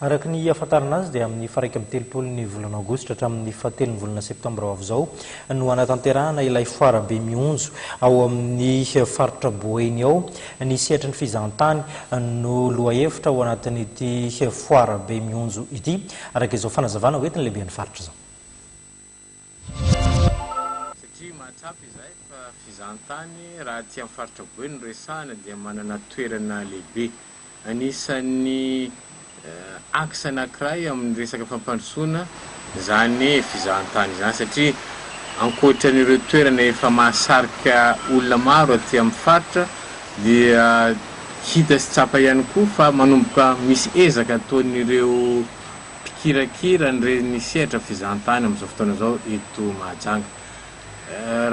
Araka ny ahafantarana azy dia amin'ny faha 31 ny volana aogositra hatramin'ny fahatelo ny volana septambra ho avy izao no hanatanterahana ilay foara be mionjo ao amin'ny faritra Boeny ao. Ny sehatry ny fizahantany no lohahevitra ao anatin'ity foara be mionjo ity, araka izao fanazavana hoentin'ny lehiben'ny faritra izao. Satria mahatsapa izahay fa fizahantany raha aty amin'ny faritra Boeny no resahana dia manana toerana lehibe. Anisan'ny axe anankiray amin'ny resaka fampandrosoana izany fizahantany izany satria ankoatran'ireo toerana efa mahasarika olona maro aty amin'ny faritra dia hita sy tsapa ihany koa fa manomboka misy ezaka ataon'ireo mpikirakira an'ireny sehatra fizahantany amin'izao fotoana izao eto Mahajanga.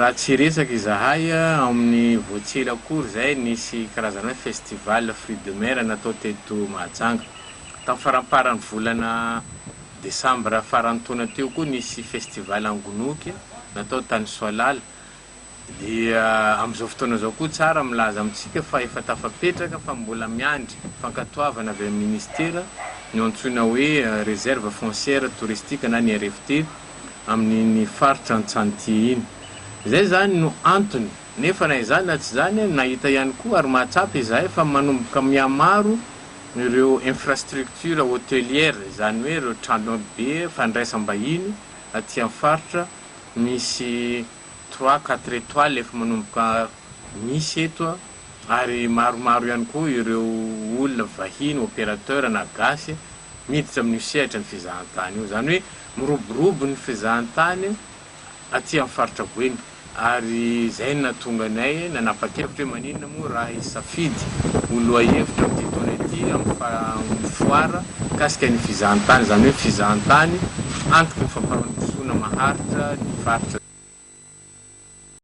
Raha tsy hiresaka izahay, amin'ny vao tsy ela akory izay nisy karazana hoe festival fruits de mer natao teto Mahajanga. Tamin'ny faramparan'ny volana desambra faran'ny taona teo koa nisy festival Angonoky natao tany Soalala. Dia amin'izao fotoana izao koa tsara milaza amintsika fa efa tafapetraka fa mbola miandry fankatoavana avy amin'ny ministera ny antsoina hoe réserve foncière touristique na ny RFT amin'iny faritra Antsanity iny. Izay izany no antony. Nefa na izany na tsy izany, nahita ihany koa ary mahatsapa izahay fa manomboka mihamaro ireo infrastructure hotelière, izany hoe ireo trano be fandraisam-bahiny aty amin'ny faritra misy trois, quatre étoiles efa manomboka misy eto ary maromaro ihany koa ireo olona vahiny, opérateur na gasy miditra amin'io sehatra ny fizahantany io. Izany hoe miroborobo ny fizahantany aty amin'ny faritra Boeny ary izay no nahatonga anay nanapa-kevitra hoe maninona moa raha hisafidy ho lohahevitra amin'ity taona ity amin'ny foara mikasika ny fizahantany, izany hoe fizahantany antoky ny fampandrosoana maharitra ny faritra.